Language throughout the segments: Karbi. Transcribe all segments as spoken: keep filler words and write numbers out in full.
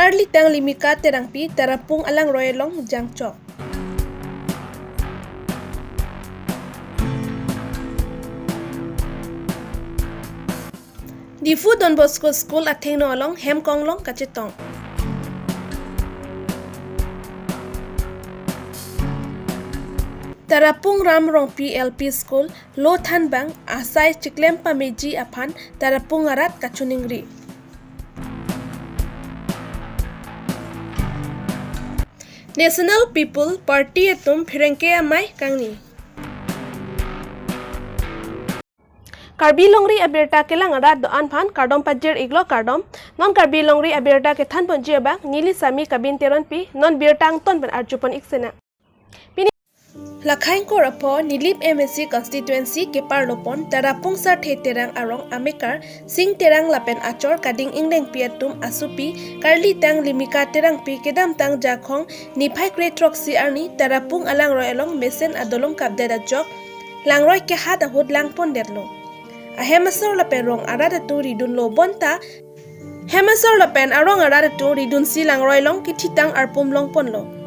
Karlitang Limika Terangpi Tarapung alangroi along jangchok. Diphu Don Bosco School athengno along hem konglong kachetong. Tarapung Ram Rongpi L P School lo thanbang asai chiklem pameji aphan Tarapung arat kachiningri. National People Party atum pherangke amei kangni. Karbi Longri abirta kelang arat do-an aphan kardom pajir iklo, kardom. Non Karbi Longri abirta kethan ponji abang neli Sami Kabin Teronpi, non birta angton pen arjupon ik sena. Pini lakhai ingkoi ra pho Nilip M A C constituency keparlopon Tarapung Sarthe Terang arong amekar Sing Terang lapen achor Kading Englengpi atum asopi Karlitang Limika Terangpi kedamtang Jakhong niphai kre throksi arni Tarapung alangroi along mesen adolong kapdet ajok langroi kehat ahut langpondetlo. Ahem asor lapen rong arat atum ridunlo bonta hem asor lapen arong arat atum ridunsi langroi along kethitang arpum longponlo.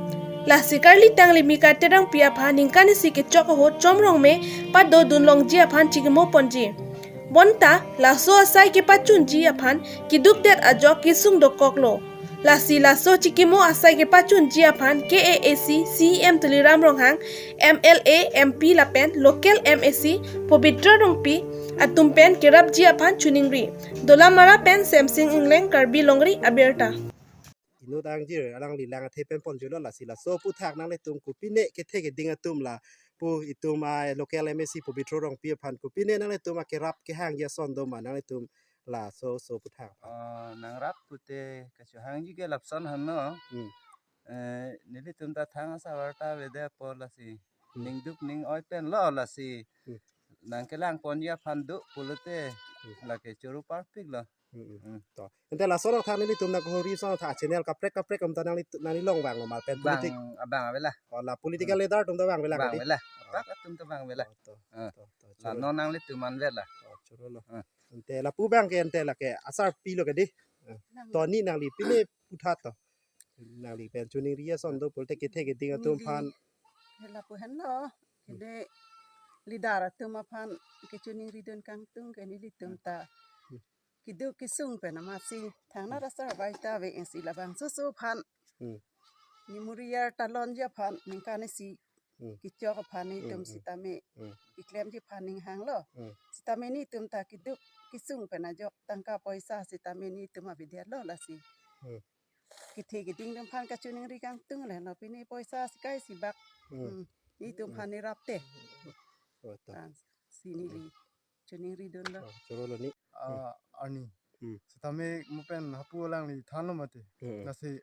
Lasi Karlitang Limika Terangpi aphan ningkan isi kechok ahut chomrong me padodun longji aphan chikimo ponji. Bonta laso asai kepachunji aphan kedukdet ajok kesung dokoklo. Lasi laso chikimo asai kepachunji aphan K A A C C E M Tuliram Ronghang, M L A, M P lapen local M A C Pobitro Rongpi atum pen kerapji aphan chiningri. Dolamara pen Semsing Engleng, Karbi Longri abirta. Inut angjir alangli lang athe pen ponjilo, lasi laso aphuthak nanglitum kopine kethe keding atum lapu itum a local M A C Pobitro Rongpi aphan kopine nanglitum akerap kehangji ason doma nanglitum laso so aphuthak aphan. Ah, nangrap pute kachehangji ke lapson hano. Hmm. Eh, nelitum ta thang asa warta avedet apot lasi. Hmm. Ningduk ning-oi penlo lasi. Hmm. Nangkelangponji aphan do pulote. Hmm. Lake choro parpiklo. Hmm, hmm. Hmm. To. Ante laso nangthang nelitum nangkehumri ason tha channel kaprek kaprek atum ta nangli, nangli along vanglo ma pen politik. Vang, abang avelang. Oh, la political leader atum ta vang avelang kadi? Vang avelang. Oh. Bak atum ta vang avelang. Oh, to. Ah. To, to, la choro. Non nanglitum an avelang. Oh, chorolo. Ah. Ante lapu abang ke ante lake asarpi lo kadi. Ah. Nang. To ni nangli pine putha to. Nangli pen chiningri ason do pulote kethe keding atum aphan. Neli lapu henlo. Hmm. Kene leader atum aphan kechiningridun kangtung ke nelitum ta. Hmm. Keduk kesung pen amatsi thangnat asar bai ta ave isi labangso oso aphan. Hmm. Memorial ta lonji aphan ningkan isi. Hmm. Kechok aphan nelitum. Hmm, hmm. Sitame. Hmm. Keklemji aphan ning hanglo. Hmm. Sitame nelitum ta keduk kesung pen ajok tangka poisa sitame nelitum avedetlo lasi. Hmm. Kethe keding atum aphan kachiningri kangtung le no pine poisa sikai sibak. Hmm. Hmm. Nelitum aphan nerap te. Oh, to. Ah, si neli chiningridunlo. Oh, chorolo ni. Ah, arni. Hmm. Sitame mo pen hapu alangli thanlo mati. Hmm. Lasi,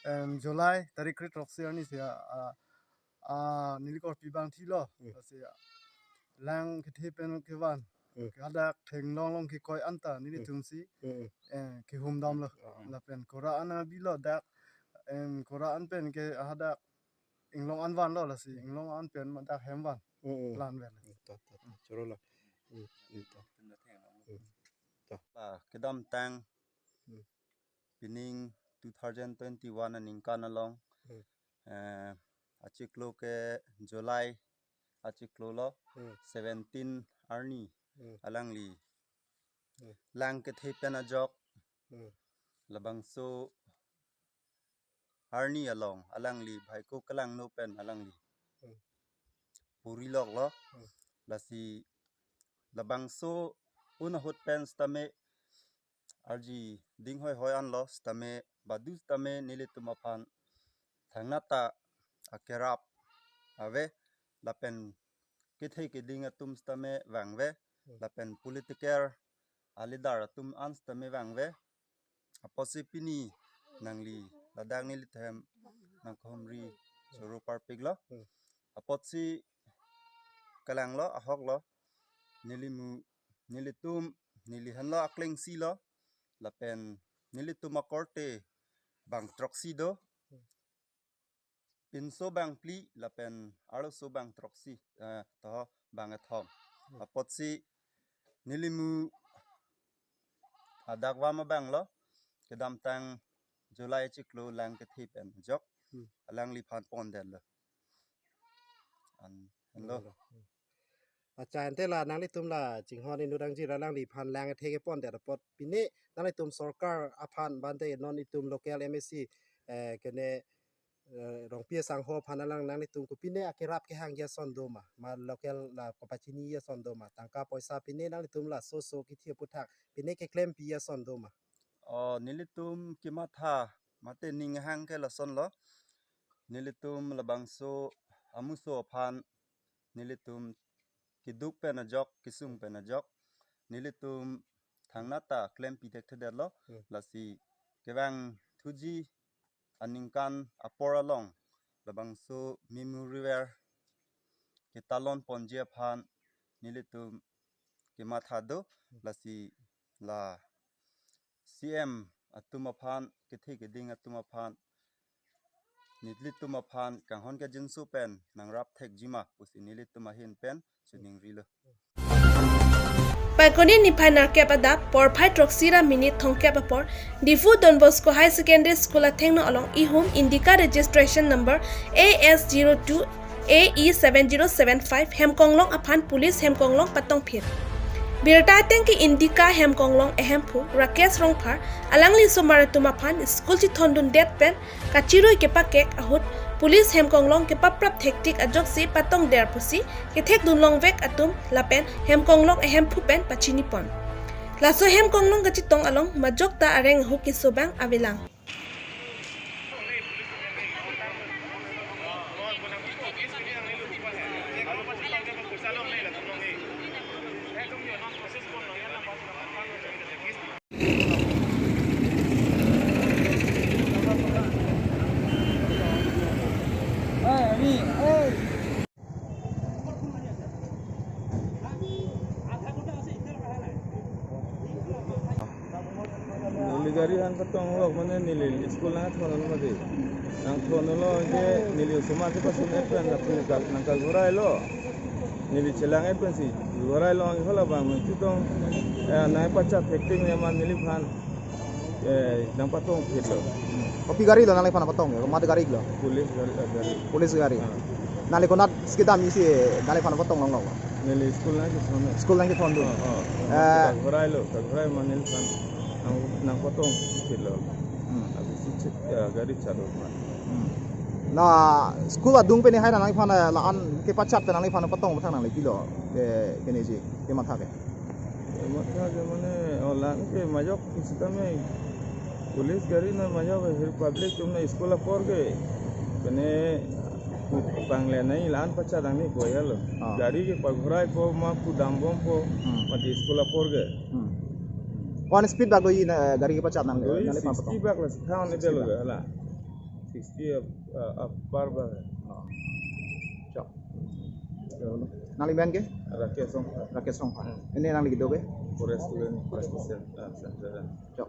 em, July tarik kre throksi arni si, ah, ah, neli korpi abang thilo. Hmm. Lasi, ah, lang kethe pen kevan. Hmm. Ke hadak thenglong long kekoi anta nelitum si, hmm, eh, kehumdamlo. Hmm. Lapen kora an abilo dak, em, kora an pen ke hadak inglong an vanlo lasi, inglong an pen ma dak hem van. Hmm, hmm. Plan vel. Hmm, to, to, to. Chorolo. Hmm, hmm, to. Hmm. To. Ah, kedamtang. Hmm. Pining two thousand twenty-one aningkan along. Hmm. Eh, achiklo ke July achiklo lo. Hmm. Seventeen arni. Hmm. Alangli. Hmm. Lang kethe pen ajok. Hmm. Labangso arni along alangli bhaiko kelangno pen alangli. Hmm. Puri loklo. Hmm. Lasi labangso un ahut pen sitame arji ding hoi hoi anlo sitame badu sitame nelitum aphan thangnat ta akerap ave lapen kethe keding atum sitame vangve. Hmm. Lapen political a leader atum an sitame vangve. Apotsi pini nangli ladak neli them nangkehumri choro parpiklo. Hmm. Apotsi kelanglo ahoklo nelimu nelitum neli henlo aklengsilo lapen nelitum akorte bang throksi do. Pinso bang phli lapen arloso bang throksi, eh, toho bang kethom. Hmm. Apotsi nelimu adak vam abanglo kedamtang July chiklo lang kethe pen ajok. Hmm. Alangliphan pondetlo. An, henlo. Henlo. Accha, ante la nanglitum la chinghon inut angjir alangliphan lang kethe kepondet apot pine nanglitum sorkar aphan bante non itum local M A C, eh, kene, eh, Rongpi asangho aphan alang nanglitum kopine akerap kehangji ason do ma? Ma local la kapachini ason do ma? Tangka poisa pine nanglitum laso so kithi aputhak pine keklempi ason do ma? Oh, nelitum kematha mate ning hang ke lasonlo. Nelitum labangso amuso aphan nelitum keduk pen ajok, kesung pen ajok, nelitum thangnat ta klempi thekthedetlo. Hmm. Lasi kevangthuji aningkan apor along labangso memory wall ketalon ponji aphan nelitum kematha do. Hmm. Lasi la C M atum aphan, kethe keding atum aphan, nelitum aphan kanghon kangjinso pen nangrap thekji ma pusi nelitum ahin pen chiningrilo. Phaikuni niphai nerkep adap porphai throksi ra minute thomkep apor Diphu Don Bosco High Secondary School athengno along ihum Indica registration number A S zero two A E seven zero seven five hemkonglong aphan police hemkonglong patongphit. Birta ateng ke Indica hemkonglong ehemphu Rakesh Rongphar alangli osomar atum aphan school chethondundet pen kachirui kepakek ahut police hemkonglong kepaprap thektik ajoksi patongder pusi kethekdun longvek atum lapen hemkonglong ehemphu pen pachinipon. Laso hemkonglong kachetong along majok ta areng ahut keso abang avelang. Neli gari aphan patong lok mane neli school nangthon mati. Nangthon lo ke neli osomar ke pasun et pen nangka, nangkaghorai lo. Neli chelang et pensi ghorai lo, anke hala abang chetong, eh, nangpachat thektik ne ma neliphan, eh, nangpatongphitlo. Kopi gari lo nangliphan patong ya? Komat gari lo? Police gari, eh, gari. Police gari. Ah. Nangli konat kedam isi nangliphan patong longlong? Neli school nangkethon. School nangkethondun. Oh, oh. Eh. Kaghorai lo, kaghorai ma neliphan nang, nangpatongphitlo. Hmm. Abisi chet, ya, gari chalo ma. Hmm. La school adung pen hai nangliphan la-an kepachat pen nangliphan patong patang nangli pilo ke, keneji kematha ke? Kematha ke mane, oh, la-an ke majok sitame police gari na majok, hir public atum na school apor ke. Pene pangle nai la-an pachat nangji ko ya lo. Ah. Gari ke paghorai po ma pu dambompo, hmm, mati school apor ke. Hmm. Ko-an speed bak doji na gari kepachat nang, do nangliphan patong? Sixty bak la, sitha ne delo ke hala. Sixty up, uh, up par bak. Ah. Chok. Nangli men ke? Rakesh Rongphar. Rakesh Rongphar. Hmm. Pine nangli kedo ke? Forest student, forest student, ah, center. Chok.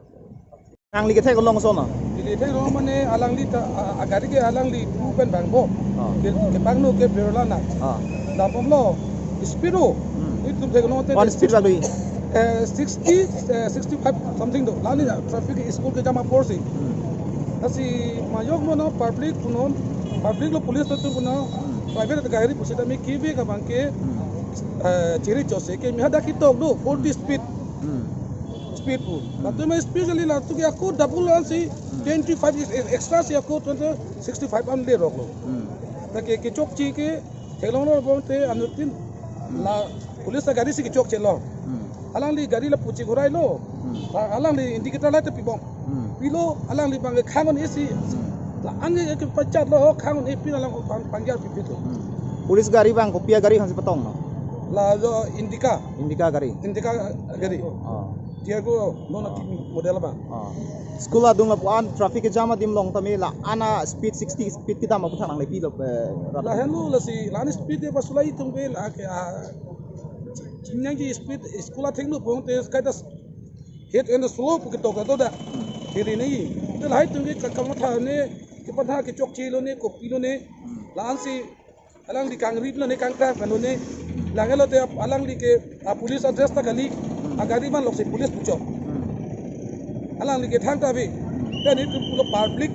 Nangli kethek along ason na? Neli kethek along mane alangli ta, a, a gari ke alangli pu pen bangpo. Ah. Ke, kepangno ke berla na. Ah. Dambomlo speed o. Hmm. Itum thek along te. Ko-an speed bak doji? Eh, sixty, eh, sixty-five something do. La-an ni traffic school kejam aporsi. Hmm. Lasi majok mono public punon, public lo police lo tu punon, hmm, private gari pusitame kibi kabang ke, hmm, eh, chiri chose ke mi hadak kitok do, forty speed. Hmm. Speed pu. Hmm. Latum speed kali latum ke ako double ansi, hmm, twenty-five is, is extra si ako twenty, sixty-five an lerok lo. Hmm. Lake kechokche ke theklonglo bonte anuttin, hmm, la police agari si kechokche lo. Hmm. Alangli gari lapu cheghorai lo. Hmm. La alangli indicator light pibom. Hmm. Pilo alangli bang khang un-e si. Hmm. La-an ke kepachat lo khang un-e pin alang pang, pangjar pipit lo. Hmm. Police gari bang kopi agari aphansi patong no? La lo Indica. Indica gari. Indica gari. Oh. Tiago non aki model bang. Oh. School adung lapu-an traffic jam adim long tame la-an a speed sixty speed kedam aputhak nangli pilo, eh, rat? Lahenlo lasi la-an speed de pasulai tung be la ke a, chingnangji speed school athengno pon te kaita hit and slow pu ketok ato da. Hiri nei. Te lahai tung ke ka, kamatha ne, kepatha kechokche lo ne, kopi lo ne. La-ansi alangli kangrip lo ne, kangkrap lo ne. Langelo te alangli ke, a police address ta kali. A gari man loksi police puchok. Alangli ke thangta ave. Tani tu pulo public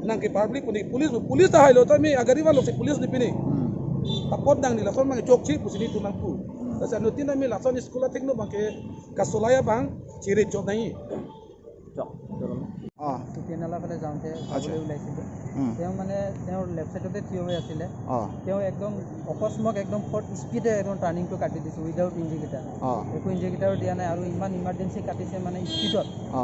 nang ke public puni police, police ta hailo tami agari walo si police ni pini. Hmm. Apot nang ni lason mang chokche pusi ni tu nang pu. Hmm. Lasi anuttin tami lason school athengno bang ke kasolai abang chiri chok nai. চক, চলো। অ। টিপিএন নালা ফালে যাওঁতে আচ্ছা। যাবলৈ ওলাইছিলোঁ। উম। তেওঁ মানে তেওঁৰ লেফ্ট চাইডতে থিয় হৈ আছিলে। অ। তেওঁ একদম অকস্মাত একদম ফ'ৰ্থ স্পীডে একদম টাৰ্ণিংটো কাটি দিছে উইদাউট ইণ্ডিকেটাৰ। অ। একো ইণ্ডিকেটাৰ দিয়া নাই আৰু ইমান ইমাৰ্জেঞ্চি কাটিছে মানে স্পীডত। অ।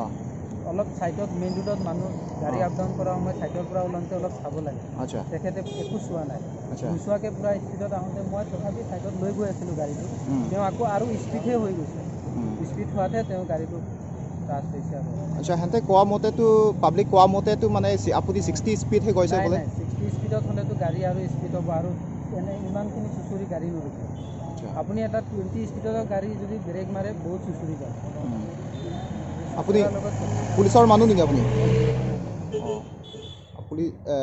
অলপ চাইডত মেইন ৰোডত মানুহ গাড়ী অ। আপ ডাউন কৰা সময়ত চাইডৰ পৰা ওলাওঁতে অলপ চাব লাগে। আচ্ছা। তেখেতে একো চোৱা নাই। আচ্ছা। নোচোৱাকে পুৰা স্পীডত আহোঁতে মই তথাপি চাইডত লৈ গৈ আছিলোঁ গাড়ীটো। উম। তেওঁ আকৌ আৰু স্পীডহে হৈ গৈছে। উম। স্পীড হোৱাতহে তেওঁ গাড়ীটো ক্ৰাছ হৈছে আৰু। আচ্ছা, সিহঁতে কোৱা মতেতো, পাব্লিক কোৱা মতেতো মানে চি-, আপুনি ছিক্সটি স্পীডহে গৈছে নাই, বোলে? নাই, ছিক্সটি স্পীডত হ'লেতো গাড়ী আৰু স্পীড হ'ব আৰু এনে ইমানখিনি চুচুৰি গাড়ী নুৰুকে। আচ্ছা। আপুনি এটা টুৱেণ্টি স্পীডৰ গাড়ী যদি ব্ৰেক মাৰে, বহুত চুচুৰি যায়। উম। আপুনি তাৰ লগত পুলিচৰ মানুহ নেকি আপুনি? অ। আপুনি, এ,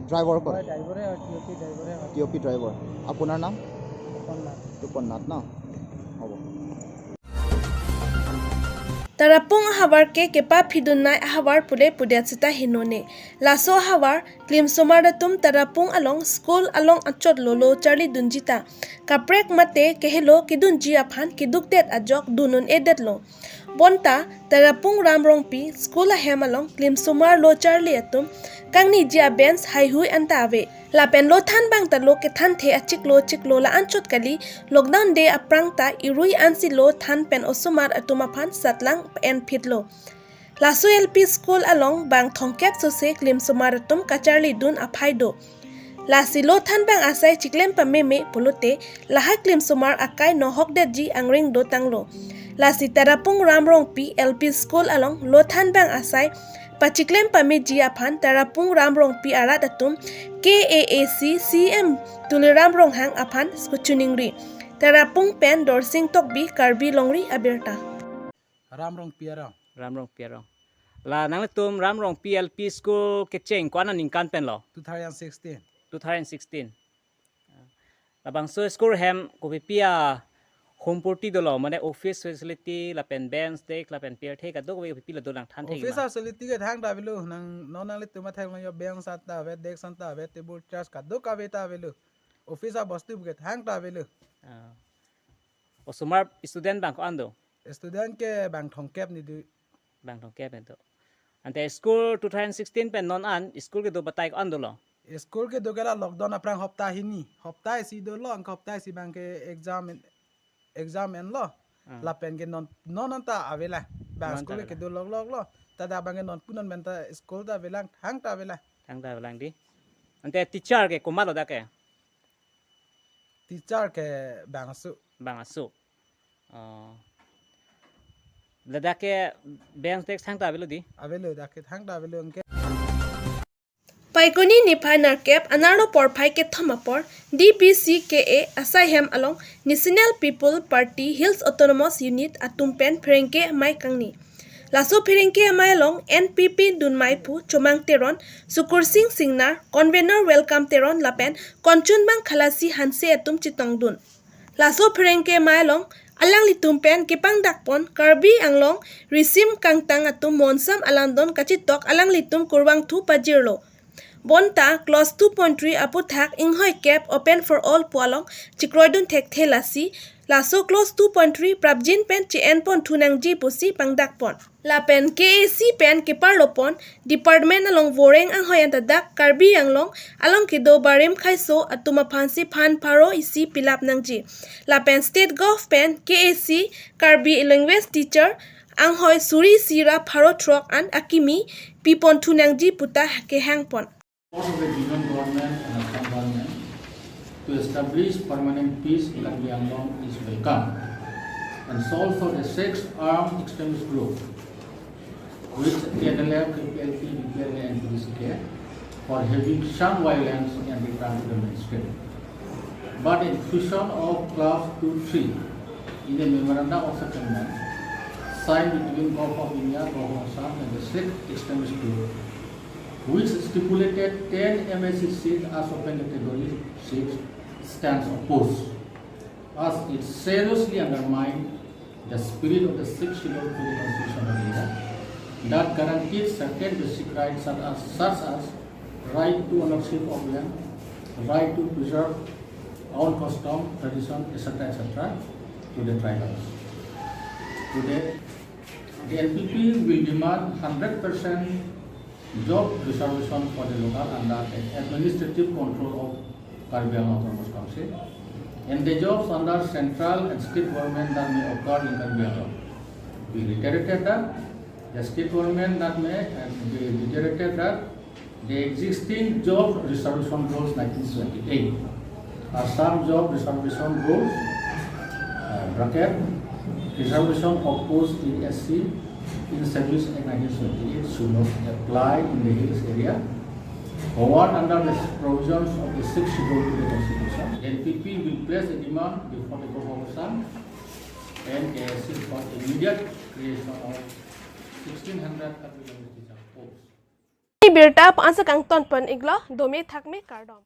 ড্ৰাইভাৰ হয়? মই ড্ৰাইভাৰে হয়, টি অ' পি ড্ৰাইভাৰে হয়। টি অ' পি ড্ৰাইভাৰ। আপোনাৰ নাম? তপন নাথ। তপন নাথ ন? হ'ব। Tarapung ahavar ke kepaphidun nai ahavar pule pudet seta hinone. Laso ahavar klimsomar atum Tarapung along school along achot lo lo charlidunji ta kaprek mate kehelo kedunji aphan kedukdet ajok dun un-edetlo. Bonta Tarapung Ram Rongpi school ahem along klimsomar lo charli atum kangniji a-bench haihui anta ave. Lapen lo than bang ta lo kethanthe achiklo chiklo la-anchot kali, lockdown day aphrang ta irui ansi lo than pen osomar atum aphan satlang en phitlo. Laso L P school along bang thomkep sose klimsomar atum kacharlidun aphai do. Lasi lo than bang asai chiklem pameme pulote lahai klimsomar akai nohokdetji angring dotanglo. Lasi Tarapung Ram Rongpi L P school along lo than bang asai pachiklem pameji aphan Tarapung Ram Rongpi arat atum K A A C C M Tuliram Ronghang aphan kachiningri. Tarapung pen Dorsing Tokbi, Karbi Longri Abirta. Ram Rongpi arong. Ram Rongpi arong. La nanglitum Ram Rongpi L P school kecheng ko-an aningkan pen lo? Two thousand sixteen. Two thousand sixteen. Labangso school hem kopipi a humpurti dolo, mane office facility, lapen bench, desk, lapen pirthe kadokave kopipi la dolang than thek office ma? Facility ke thangta avelo, nang non nanglitum athek lang yo bench anta ave, desk anta ave, table chairs kadokave ta avelo. Office abostu ke thangta avelo. Ah. Osomar student bang ko-an do? Student ke bang thomkep ni do. Bang thomkep ni do. Ante school two thousand sixteen pen non an school kedo batai ko-an dolo? School kedo ke la lockdown aphrang hopta hini. Hopta isi dolo, anke hopta isi bang ke exam en-, exam enlo. Ah. Lapen ke non, non anta avelang. Bang non school anta avelang. Kedo lok lok lo. Tada bang ke non pu non pen ta school ta avelang, thangta avelang. Thangta avelang di. Ante teacher ke komatlo dak ke? Teacher ke bang aso. Bang aso. Oh. Ladak ke bench desk thangta avelo di? Avelo, dak ke thangta avelo anke. Phaikuni niphai nerkep anerlo porphai kethom apor D P C K A asai hem along National People Party Hills Autonomous Unit atum pen pherangke amei kangni. Laso pherangke amei along N P P dunmai aphu Chomang Teron, Sukursing Singnar, convener Welcome Teron lapen konchunbang Khalasi Hanse atum chetongdun. Laso pherangke amei along alanglitum pen kepangdakpon Karbi Anglong risim kangtang atum monsam alamdon kachetok alanglitum kurvangthu pajirlo. Bonta clause two point three aputhak inghoikep open for all pu along chekroidun thekthe lasi, laso clause two point three prapjin pen che-enponthu nangji pusi pangdakpon. Lapen K A C pen keparlopon department along voreng anghoi anta dak Karbi Anglong along kedo barim khaiso atum aphansi phan pharo isi pilap nangji. Lapen State Gov pen K A C Karbi language teacher anghoi suri isi ra pharo throk an akimi piponthu nangji puta kehangpon. Support of the Union Government and Assam Government to establish permanent peace in Karbi Anglong is welcome. And so also the six armed extremist group, which T N L F, K P L P, D P L A, and P D C K, for having shunned violence and returned to the mainstream. But in violation of clause two three in the memorandum of settlement signed between Government of India, Government of Assam, and the six extremist group, which stipulated ten M A C seats as open category seats, stands opposed, as it seriously undermines the spirit of the Sixth Schedule to the Constitution of India. that guarantees certain basic rights such as, such as right to ownership of land, right to preserve own custom, tradition, et cetera, et cetera, to the tribals. Today, the N P P will demand hundred percent job reservation for the local under the administrative control of Karbi Anglong Autonomous Council, and the jobs under central and state government that may occur in Karbi Anglong. We reiterated that the state government that may, and we reiterated that the existing job reservation rules nineteen seventy-eight, Assam Job Reservation Rules, uh, bracket, reservation of post in S C in Service Act nineteen seventy-eight should not apply in the hills area covered under the provisions of the sixth schedule to the Constitution. N P P will place a demand before the Court of Assam and K S A C for immediate creation of sixteen hundred Karbi Language teacher posts. Birta pa-ansa kangton pen iglo, dome thakme, kardom.